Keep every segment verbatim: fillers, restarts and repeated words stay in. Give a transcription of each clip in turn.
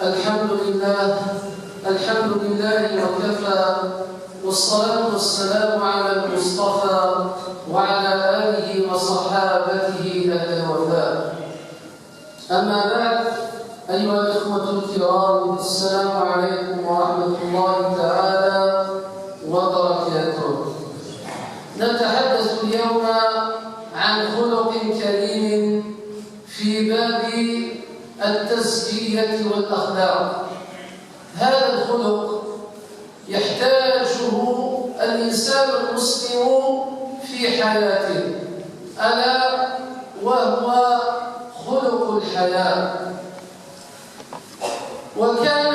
الحمد لله، الحمد لله وكفى، والصلاة والسلام على المصطفى وعلى آله وصحابته أهل الوفاء. أما بعد، أيها الإخوة الكرام، السلام عليكم ورحمة الله تعالى وبركاته. نتحدث اليوم عن خلق كريم في باب التزكية والأخلاق. هذا الخلق يحتاجه الإنسان المسلم في حياته، ألا وهو خلق الحياء. وكان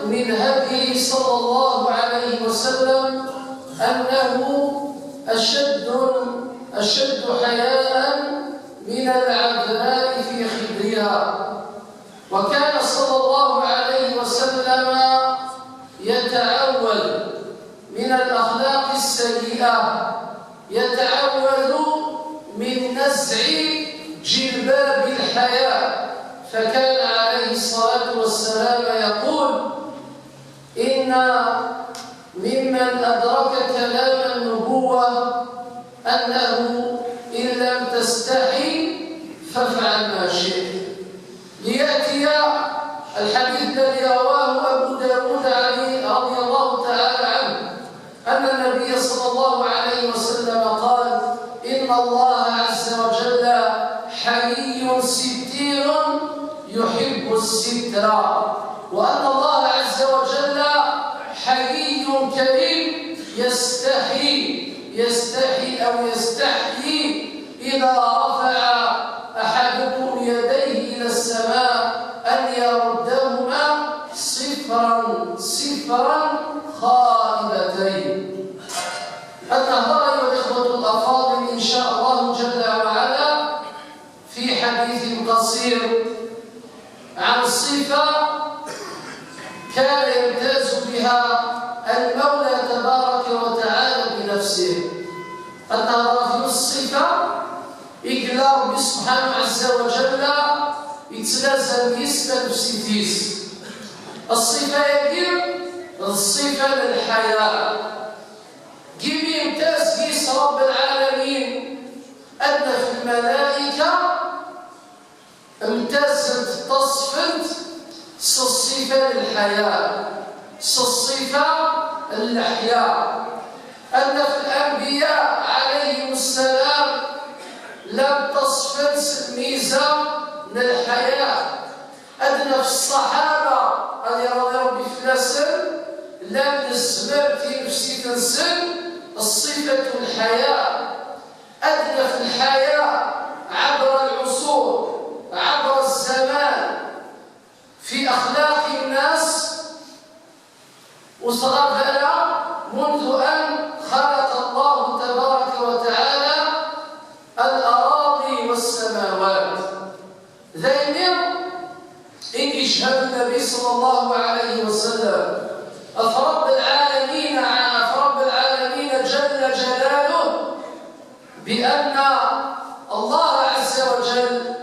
من هديه صلى الله عليه وسلم أنه أشد، أشد حياء من العذراء في خدرها. وكان صلى الله عليه وسلم يتعوذ من الأخلاق السيئة، يتعوذ من نزع جلباب الحياء، فكان عليه الصلاة والسلام يقول: إن ممن أدرك كلام النبوة أنه إن لم تستحي فافعل ما شئت. ليأتي الحديث الذي رواه أبو داود عليه رضي الله تعالى عنه، أن النبي صلى الله عليه وسلم قال: إن الله عز وجل حيي ستير يحب الستر، وأن الله عز وجل حيي كريم يستحي، يستحي أو يستحيي إذا رفع أحدكم يديه إلى السماء أن يردهما صفرا صفرا خائبتين. أن نهضر أيها الإخوة الأفاضل إن شاء الله جل وعلا في حديث قصير عن صفة كان يمتاز بها المولى تبارك وتعالى بنفسه. أن نهضر في الصفة يقول ربي سبحانه عز وجل يتلازم يسمى نفسيتيس. الصفة يقول الصفة للحياة. كيما يمتاز بيس رب العالمين أن في الملائكة امتازت تصفت ص الصفة للحياة، ص الصفة اللحية. أن في الأنبياء عليهم السلام لم تصفت ميزة من الحياة. أدنى في الصحابة أن يرضي ربي فلاسن لم نسمع في نفسي تنسل الصفة الحياة. أدنى في الحياة عبر العصور، عبر الزمان، في أخلاق الناس وصغرها منذ أن خلق الله تبارك وتعالى الأراضي والسماوات. ذايمي إن يشهد النبي صلى الله عليه وسلم أفرب العالمين، أفرب العالمين جل جلاله بأن الله عز وجل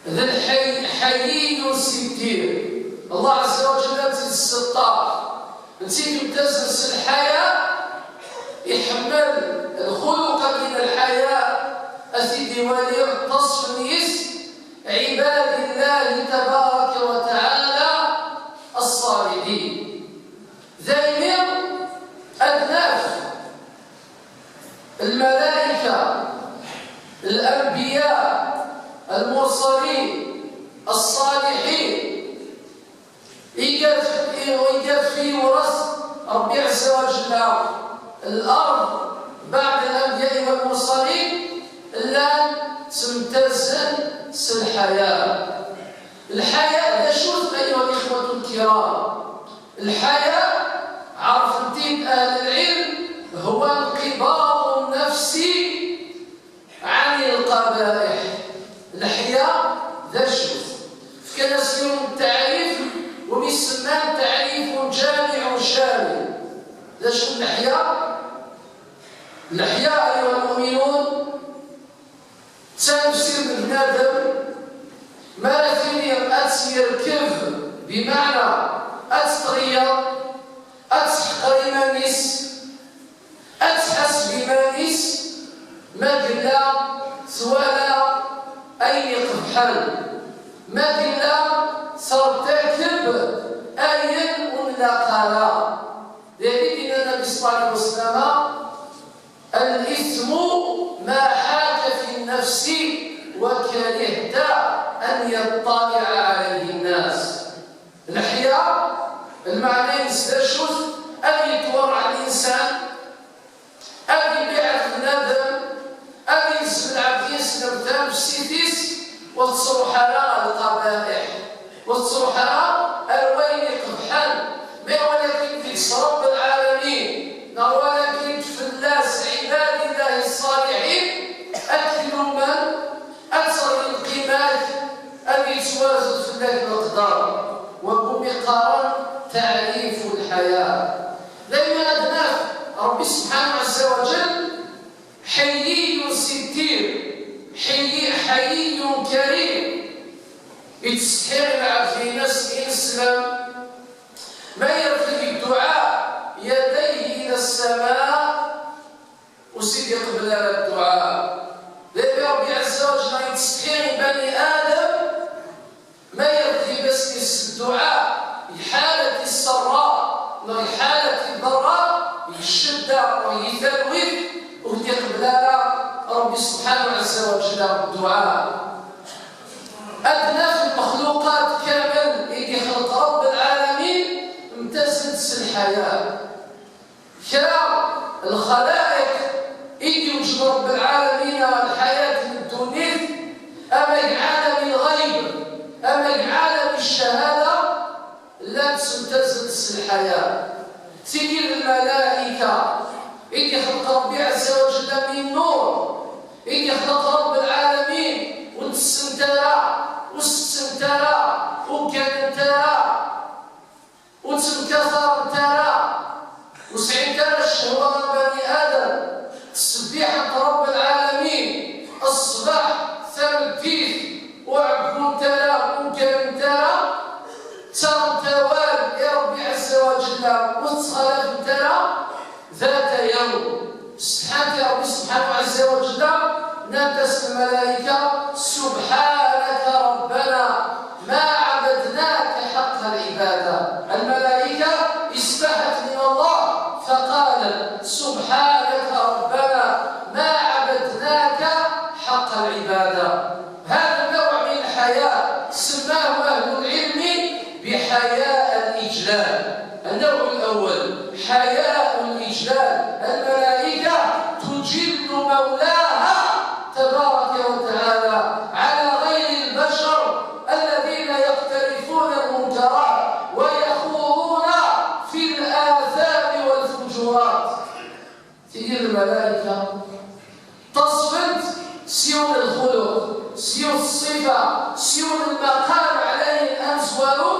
ذا الحي حيي ستير. الله عز وجل أنت الستار، أنت تمتاز الحياة، يحمل الخلق من الحياة، أسيدي ولي تصفنيس عباد الله تبارك وتعالى الصالحين. ذايمي أدناف الملائكة، الأنبياء، المرسلين، الصالحين، إيقاف، إيقاف في ورث ربي عز وجل الأرض بعد الأنبياء والمرسلين، لان تمتزن س الحياة. الحياة ذا شوف أيها الإخوة الكرام، الحياء، عرف الدين أهل العلم، هو انقباض النفس عن القبائح. الحياء ذا شوف فكان سيوم التعريف ومسمان تعريف جامع شامل. ذا شوف الحياء؟ الحياء أيها المؤمنون تنفسير بنادم ما راه فيني أتسير كيف Bimɛna ad tettɣeyyaḍ, ad tesseḥqer iman-is, ad tḥaseb iman-is, ma yella twala ayen iqebḥen, ma yella tertakeb ayen ur nlaq ara. D ayen i d-yenna Nnbi ṣella Llahu ɛalayhi wa sallam: الإثم ما حاك في النفس وكرهت أن يطلع عليه الناس. Leḥya, lmeɛna-ines d acu-t? Ad yettwerreɛ linsan, ad ibiɛed bnadem, ad yezmel ɛebd-is ɣer tnefsit-is, ur tettruḥ ara ɣer lqabaiḥ, ur tettruḥ ara ar wayen iqebḥen. Ma walakin deg-s Ṛebb lɛalamin, neɣ walakin fell-as ɛibad Llah ṣṣaliḥin, ad k-lumen, ad terreḍ lqima-k, ad yettwarzu fell-ak leqder, wagumi qqaren تعريف الحياء. Daymi ad naf Ṛebbi subḥanahu ɛazza wa jall حيي ستير، حيي، حيي كريم. Yettsetḥi i lɛebd-ines ineslem, ma yerfed deg dduɛa, يديه إلى السماء، ur s-id-iqbel ara dduɛa. Daymi Ṛebbi ɛazza wa jall yettsetḥi i bani Adem, ma yerfed ifassen-is s dduɛa, deg ḥalat ṣṣerra neɣ deg ḥalat ḍḍerra, deg ccedda neɣ deg talwit, ur d-iqbel ara Ṛebbi subḥanahu ɛazza wa jall dduɛa. Ad naf lmexluqat kamel i d-ixleq Ṛebb lɛalamin mtazent s lḥaya. Kra n lxalaiq i d-yewjed Ṛebb lɛalamin ɣer lḥayat n ddunit, ama deg ɛalam lɣayb, ama deg ɛalam ccahada, llant ttmtazent s lḥaya. Tigi d lmalaika i d-ixleq Ṛebbi ɛazza wa jall min nur, i d-ixleq Ṛebb lɛalamin, ur ttessent ara, ur settent ara, ur gganent ara, ur ttemkatarent ara, ur sɛint ara ccehwa am bani Adem, ttṣebbiḥent Ṛebb lɛalamin, ṣṣbeḥ, tameddit, ur ɛeggwent ara, ur gganent ara, ttaɣent awal i Ṛebbi ɛazza wa jall, ur ttxalafent ara. ذات يوم, setḥant i Ṛebbi subḥanahu ɛazza wa jall, nnant-as lmalaika: سبحانك ربنا ما عبدناك حق العبادة. Lmalaika iṣbaḥent min Allah, فقالت: سبحانك ربنا ما عبدناك حق العبادة. هذا النوع من الحياء سماه أهل العلم بحياء الإجلال. النوع الأول حياء الإجلال، الملائكة تجل مولاها تبارك وتعالى على غير البشر الذين يقترفون المنكرات ويخوضون في الآثام والفجورات. Tigi d lmalayka ṭṭasfent s yiwen n lxuluq, s yiwet ṣṣifa, s yiwen n lmaqam ɛlayen amezwaru,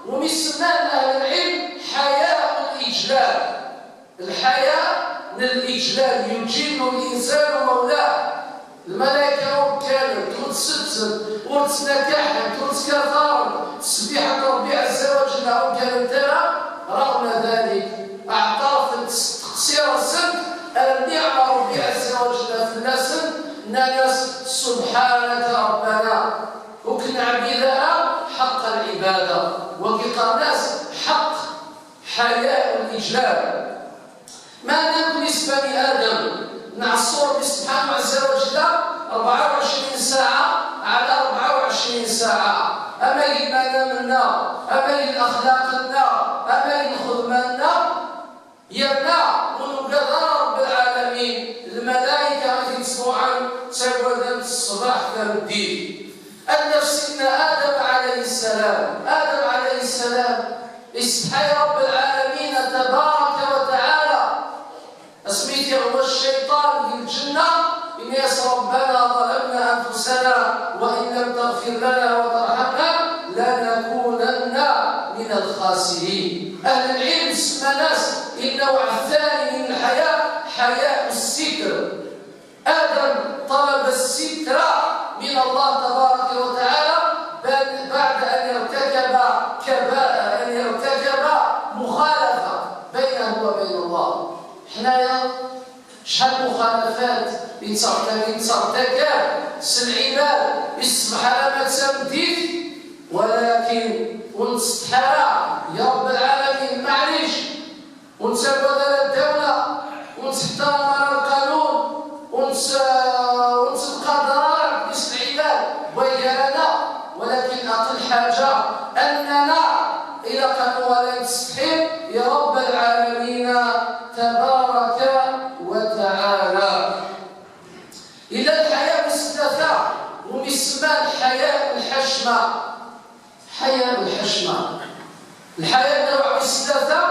umi semman ahl lɛilm حياء الإجلال. Lḥaya n liǧlal, يجل الإنسان مولاه. Lmalayka ur gganent, ur tsettent, ur ttnakaḥent, ur ttkatarent, ttṣebbiḥent Ṛebbi ɛezza wa jell ur gganent ara, رغم ذلك, ɛeṭṭarent s teqṣiṛ-nsent ar nniɛma Ṛebbi ɛezza wa jell fell-asent, nnan-as: سبحانك ربنا, ur k-neɛbid ara حق العبادة. Wagi qqaren-as ḥeqq حياء الإجلال. Ma nella nekni s bani Adem, nɛeṣṣu Ṛebbi subḥanahu ɛezza wa jell rebɛa u ɛecrin ssaɛa ɛla rebɛa u ɛecrin ssaɛa, ama deg lmanam-nneɣ, ama deg lexlaq-nneɣ, ama deg lxedma-nneɣ, yerna ur nugad ara Ṛebb lɛalamin, lmalayka i t-ittḍuɛen ttaggadent ṣṣbeḥ tameddit. Ad naf Sidna Adem ɛalayhi ssalam. Adem ɛalayhi ssalam isetḥa i Ṛebb lɛalamin tabaraka wa taɛala. Asmi i t-iɣwa cciṭan di lǧenna, yenna-yas: ربنا ظلمنا أنفسنا وإن لم تغفر لنا وترحمنا لنكونن من الخاسرين. Ahl lɛilm semman-as النوع الثاني من الحياء حياء الستر. آدم طلب الستر من الله تبارك وتعالى بعد، بعد أن ارتكب ارتكب مخالفة بينه وبين الله. حنايا شحال مخالفات يترتكب يترتكب س العباد، يصبح على ما تسمى الدين، ولكن ونتستحرى يا رب العالمين، معليش، ونتسبب على الدولة، ونتحترم على القانون، ونت-، ونتلقى ضرر بس العباد ويانا، ولكن أقل حاجة أننا إلى قانون ولا نستحي يا رب العالمين تبارك وتعالى. إلى الحياء والسلافة، ومسمى الحياء والحشمة. حياء والحشمة. الحياء نوع السلافة،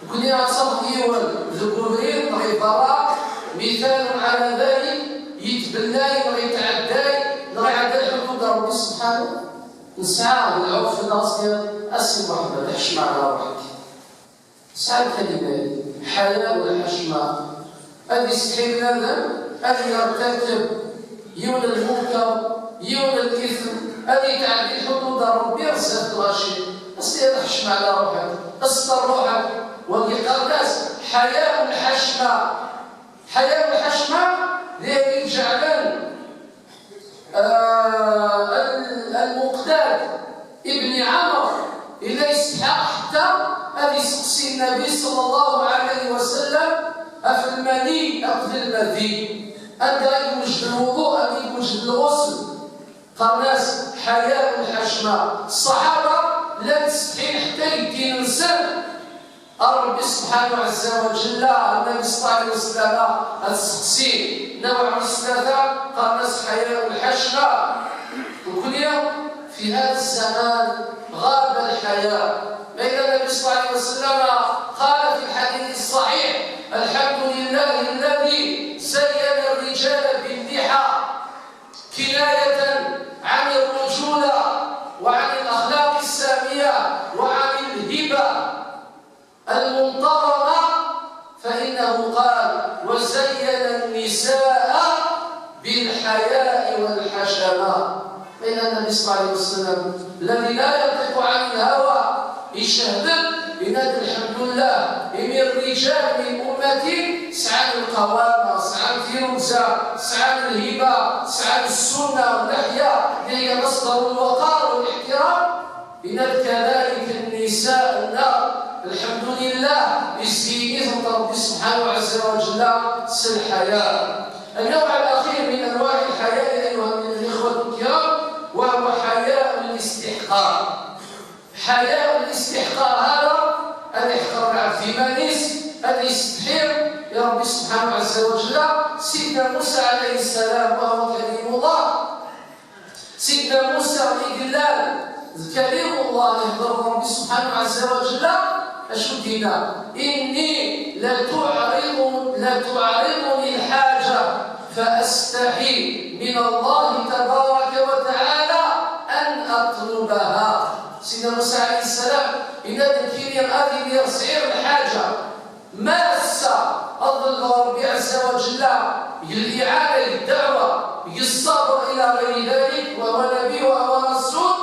وكنا تصف يوم ذكورين غيبرا، مثال على ذلك يتبناي ويتعداي لغاية الحدود ربي سبحانه. نسعى بالعرف الناصر، أسي محمد، حشمة على روحك. سعد كلمات، حياء والحشمة. هذه يستحي بنادم أن يرتكب يوم المنكر، يوم الإثم، هذه تعدي حدود ربي بزاف الغاشي. أسي الحشمة على روحك، أستر روحك، وقي قرداس، حياء والحشمة. حياء والحشمة ليه يجعلن آه، ال-، المقداد ابن عمرو إلا يستحق حتى أن يسقسي النبي صلى الله عليه وسلم في المني أقبل المذي. أنت يوجد الوضوء، أن يوجد الغسل. قرناس حياء الحشمة. الصحابة لا تستحيل حتى يدين السر ربي سبحانه عز وجل، النبي صلى الله عليه وسلم، السقسي نوع السلافة، قال ناس حياء الحشمة. وكل يوم في هذا الزمان غاب الحياء. بين النبي صلى الله عليه وسلم قال في الحديث الصحيح: "الحمد لله الذي زين الرجال باللحى كناية عن الرجولة وعن الأخلاق السامية وعن الهبة." المنتظمة، فإنه قال: "وزين النساء بالحياء والحشمة". فإن النبي صلى الله عليه وسلم الذي لا ينطق عن الهوى يشهد بنادي الحمد لله، إن الرجال من أمتي سعان القوامة، سعان الفيروزة، سعان الهبة، سعان السنة واللحية اللي هي مصدر الوقار والاحترام. إن كذلك النساء النار، الحمد لله، يزينهم ربي سبحانه عز وجل س الحياء. النوع الأخير من أنواع الحياء أيها الإخوة الكرام وهو حياء الاستحقار. حياء الاستحقار هذا أن يحقر العبد مانيس، أن يستحير يا ربي سبحانه عز وجل. سيدنا موسى عليه السلام وهو كليم الله، سيدنا موسى يقلال كليم الله يهضر ربي سبحانه عز وجل، أشو دينا؟ "إني لتعرض-، لتعرضني الحاجة فأستحي من الله تبارك وتعالى أن أطلبها". سيدنا موسى عليه السلام إن ذكيني غادي يصير الحاجة ماسة، أظل ربي عز وجل، الإعانة، الدعوة، الصبر إلى غير ذلك، وهو نبي وهو رسول،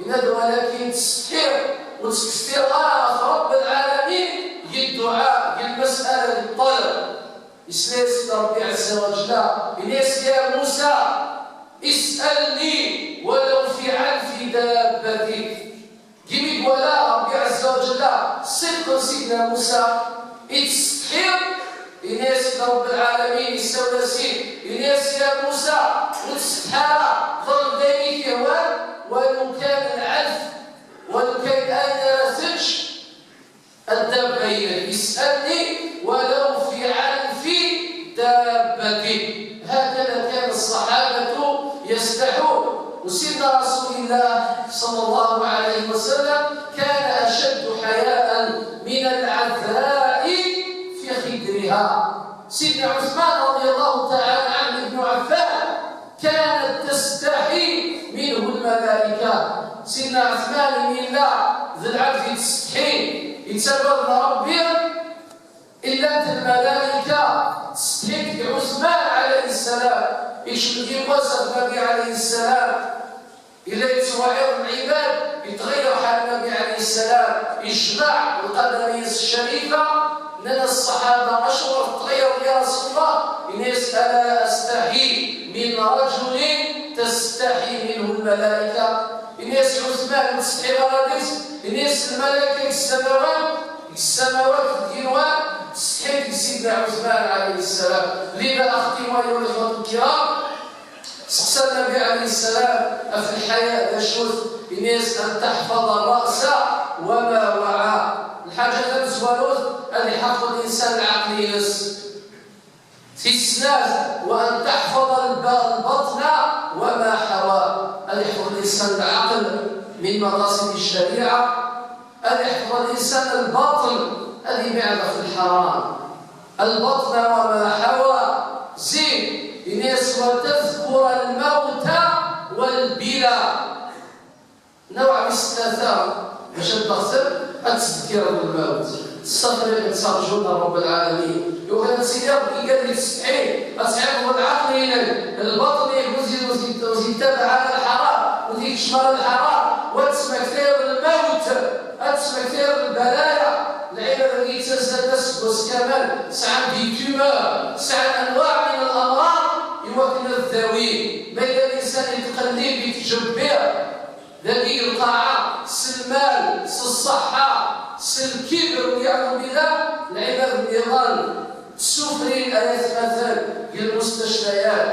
إن هذا ولكن تستحير وتستغاث رب العالمين، الدعاء، المسألة، الطلب. يسلس ربي عز وجل، ينس يا موسى: "اسألني ولو في عنف دابتك". كيما يقول ربي عز وجل، صدق سيدنا موسى، يتستحير، يناس رب العالمين يسولسي، يناس يا موسى، وتستحارة، ظل دايك يهوان، ولو كان العلف، ولو كان أين راسج، الدابة يسألني ولو في عنف دابة. هكذا كان الصحابة يستحون. وسيدنا رسول الله صلى الله عليه وسلم كان أشد حياء من العذراء في خدرها. سيدنا عثمان رضي الله تعالى عنه بن عفان كانت تستحي منه الملائكة. سيدنا عثمان من الله ذي العبد تستحي، يتسبب ربي إلا أنت الملائكة تستحيك عثمان عليه السلام، يشد يقوس النبي عليه السلام، إلا يتوعظ العباد يتغير حال Nnbi ɛalayhi ssalam ijmeɛ lqadam-is ccrifa, nnan-as ṣṣaḥaba: "Acuɣer teṭṭliḍ ya Rasul Llah?" Yenna-yas: "Ala astaḥyi min rajulin tastaḥyi minhu lmalayka." Yenna-yas Ɛutman: "Ur tettsetḥiḍ ara deg-s?" Yenna-yas: "Lmalayka deg ssamawat, deg ssamawat deg yigenwan, ttsetḥint deg Sidna Ɛutman ɛalayhi ssalam." Lida, axetti-w, ayyuha l-ixwat l-kiram, seqsa Nnbi ɛalayhi ssalam ɣef lḥaya d acu-t, yenna-yas: "An taḥfaḍa rrasa wa ma waɛa." Lḥaǧa tamezwarut, ad iḥafeḍ linsan lɛaqel-ines. Tis snat, "Wa an taḥfaḍa lba-, lbaṭna wa ma ḥawa." Ad iḥfeḍ linsan lɛaqel, min maqasid ccariɛa, ad iḥfeḍ linsan lbaṭel, ad ibeɛd ɣef lḥaram. Lbaṭna wa ma ḥawa, zid, yenna-yas: "Wa tadkura lmawta walbila." Nawɛ wis tlata, bac ad d-textem, ad tezkireḍ lmawt. Tessafriḍ, tettarǧuḍ Rabb lɛalamin. Yuɣal ad tiliḍ deg iger yettsetḥin, ad tɛiqbeḍ lɛaqel-inek, lbaṭel-ik ur zi-, ur zi-, ur yettabaɛ ara lḥaram, ur yekcem ara lḥaram, wa ad tesmaktiḍ lmawt, ad tesmaktiḍ lbalaya. Lɛibad-agi ttazzalen aseggas kamel, sɛan des tumeurs, sɛan anwaɛ min lamraḍ, iwakken ad dawin. Ma yella linsan yettqellib, yettjebbiṛ, dagi lqaɛa, s lmal, s ṣṣeḥḥa, s lkibr, walɛiyadu billah, lɛibad nniḍen ttessufrin ay atmaten deg lmustacfayat.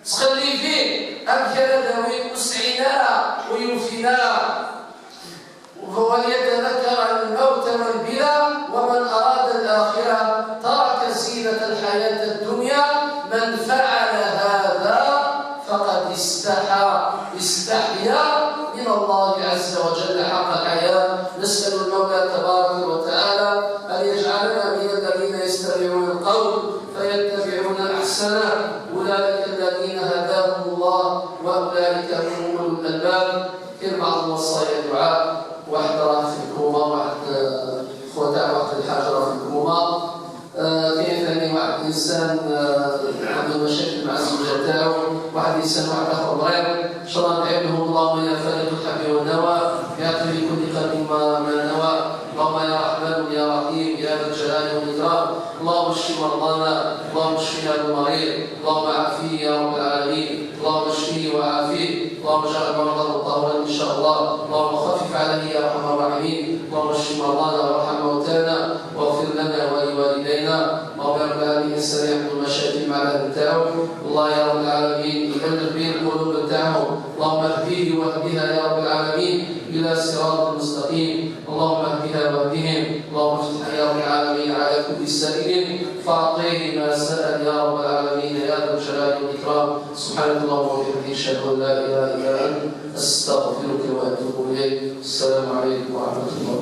Ttqellibin amek ara dawin, ur sɛin ara, ur yufin ara. وليتذكر الموت والبلى ومن أراد الآخرة ترك زينة الحياة الدنيا. من فعل هذا فقد استحى، استحيا من الله عز وجل حق الحياء. نسأل المولى تبارك وتعالى أن يجعلنا من الذين يستمعون القول فيتبعون أحسنه. أولئك الذين هداهم الله وأولئك هم أولو الألباب. كاين بعض الوصايا، دعاء، واحد راه في الكوما، واحد، آه، خوتها واحد الحاجة راه في الكوما. آه، كاين ثاني واحد الإنسان، آه، عنده مشاكل مع الزوجة تاعو، واحد الإنسان واحد آخر مريض. إن شاء الله ندعي لهم: اللهم يا فالق الحب والنوى، اعط لكل قلب ما، ما نوى. اللهم يا رحمن يا رحيم يا ذا الجلال والإكرام، اللهم اشف مرضانا، اللهم اشف هذا المريض، اللهم عافيه يا رب العالمين. اللهم اشفه وعافيه، اللهم اجعل مرضه طهرا إن شاء الله، اللهم خفف عليه يا أرحم الراحمين، اللهم اشف مرضانا وارحم موتانا واغفر لنا ولوالدينا. اللهم يا رب العالمين، السميع كل مشاكل مع الأهل تاعو. الله يا رب العالمين يؤلف بين القلوب تاعهم، اللهم اهديه واهدها يا رب العالمين إلى صراط مستقيم. اللهم اهدها واهدهم. اللهم افتح يا رب العالمين على كل سائل فأعطيه ما سأل يا رب العالمين يا ذا الجلال والإكرام. سبحانك اللهم وبحمدك، أشهد أن لا إله إلا أنت، أستغفرك وأتوب إليك. السلام عليكم ورحمة الله.